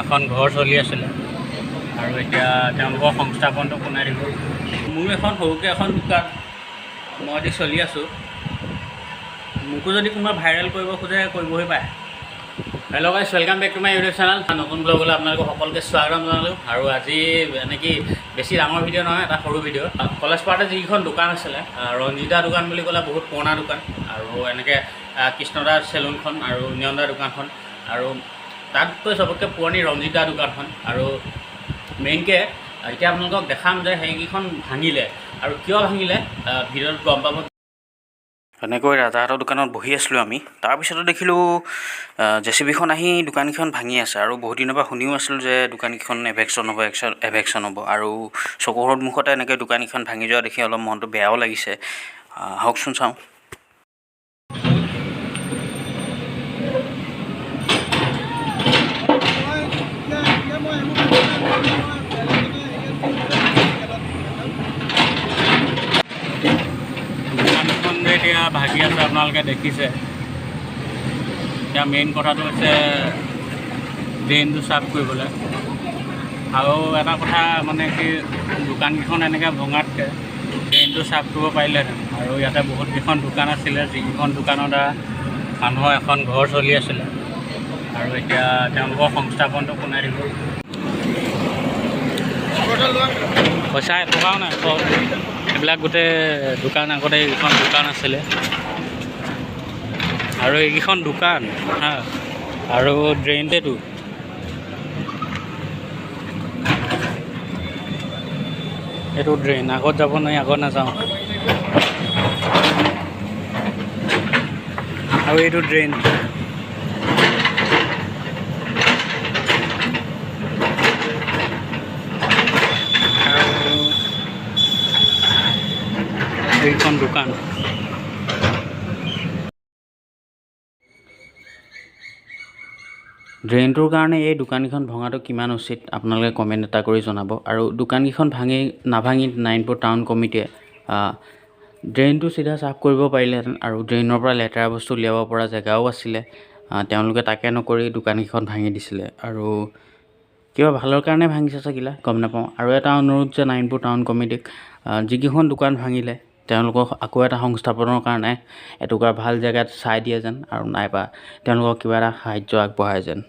এখন ঘৰ চলি আছিলে আৰু এতিয়া তেওঁলোকৰ সংস্থাপনটো কোনে দিব। মোৰ এখন সৰুকৈ এখন দোকান, মই দি চলি আছোঁ। মোকো যদি কোনোবা ভাইৰেল কৰিব খোজে কৰিবহি পাৰে। Hello guys, welcome back to my YouTube channel. নতুন ব্লগলৈ আপোনালোকক সকলোকে স্বাগতম জনালোঁ। আৰু আজি এনেকি বেছি ডাঙৰ ভিডিঅ' নহয়, এটা সৰু ভিডিঅ'। কলেজ পাৰ্টে যিকেইখন দোকান আছিলে, ৰঞ্জিতা দোকান বুলি ক'লে বহুত পুৰণা দোকান, আৰু এনেকৈ কৃষ্ণদাৰ চেলুনখন আৰু নিয়নদাৰ দোকানখন, আৰু তাতকৈ চবতকৈ পুৰণি ৰঞ্জিতা দোকানখন। আৰু মেইনকৈ এতিয়া আপোনালোকক দেখাম যে সেইকেইখন ভাঙিলে আৰু কিয় ভাঙিলে, ভিডিঅ'ত গম পাব। এনেকৈ ৰাজাহঁতৰ দোকানত বহি আছিলোঁ আমি। তাৰপিছতে দেখিলোঁ জেচিবিখন আহি দোকানকেইখন ভাঙি আছে। আৰু বহুত দিনৰ পৰা শুনিও আছিলোঁ যে দোকানকেইখন এভেকশ্যন হ'ব, এভেকশ্যন হ'ব। আৰু চকুৰ সন্মুখতে এনেকৈ দোকানকেইখন ভাঙি যোৱা দেখি অলপ মনটো বেয়াও লাগিছে। আহকচোন চাওঁ। দোকানখন যে এতিয়া ভাগি আছে আপোনালোকে দেখিছে। এতিয়া মেইন কথাটো হৈছে ড্ৰেইনটো চাফ কৰিবলৈ। আৰু এটা কথা মানে কি, দোকানকেইখন এনেকৈ ভঙাতকৈ ড্ৰেইনটো চাফ কৰিব পাৰিলেহেঁতেন। আৰু ইয়াতে বহুতকেইখন দোকান আছিলে, যিকেইখন দোকানৰ দ্বাৰা মানুহৰ এখন ঘৰ চলি আছিলে, আৰু এতিয়া তেওঁলোকৰ সংস্থাপনটো কোনে দিব। পইচা এটকাও নাই। এইবিলাক গোটেই দোকান, আগতে এইকেইখন দোকান আছিলে আৰু এইকেইখন দোকান, হা, আৰু ড্ৰেইনটেতো এইটো ড্ৰেইন, আগত যাব নোৱাৰি, আগত নাযাওঁ। আৰু এইটো ড্ৰেইন, আৰু এইখন দোকান। ড্ৰেইনটোৰ কাৰণে এই দোকানকেইখন ভঙাটো কিমান উচিত আপোনালোকে কমেণ্ট এটা কৰি জনাব। আৰু দোকানকেইখন ভাঙি নাভাঙি নাৰায়ণপুৰ টাউন কমিটিয়ে ড্ৰেইনটো চিধা চাফ কৰিব পাৰিলেহেঁতেন। আৰু ড্ৰেইনৰ পৰা লেতেৰা বস্তু উলিয়াব পৰা জেগাও আছিলে, তেওঁলোকে তাকে নকৰি দোকানকেইখন ভাঙি দিছিলে। আৰু কিবা ভালৰ কাৰণে ভাঙিছে চাগিলে, গম নাপাওঁ। আৰু এটা অনুৰোধ যে নাৰায়ণপুৰ টাউন কমিটিক, যিকেইখন দোকান ভাঙিলে তেওঁলোকক আকৌ এটা সংস্থাপনৰ কাৰণে এটুকুৰা ভাল জেগাত চাই দিয়ে যেন, আৰু নাইবা তেওঁলোকক কিবা এটা সাহাৰ্য আগবঢ়ায় যেন।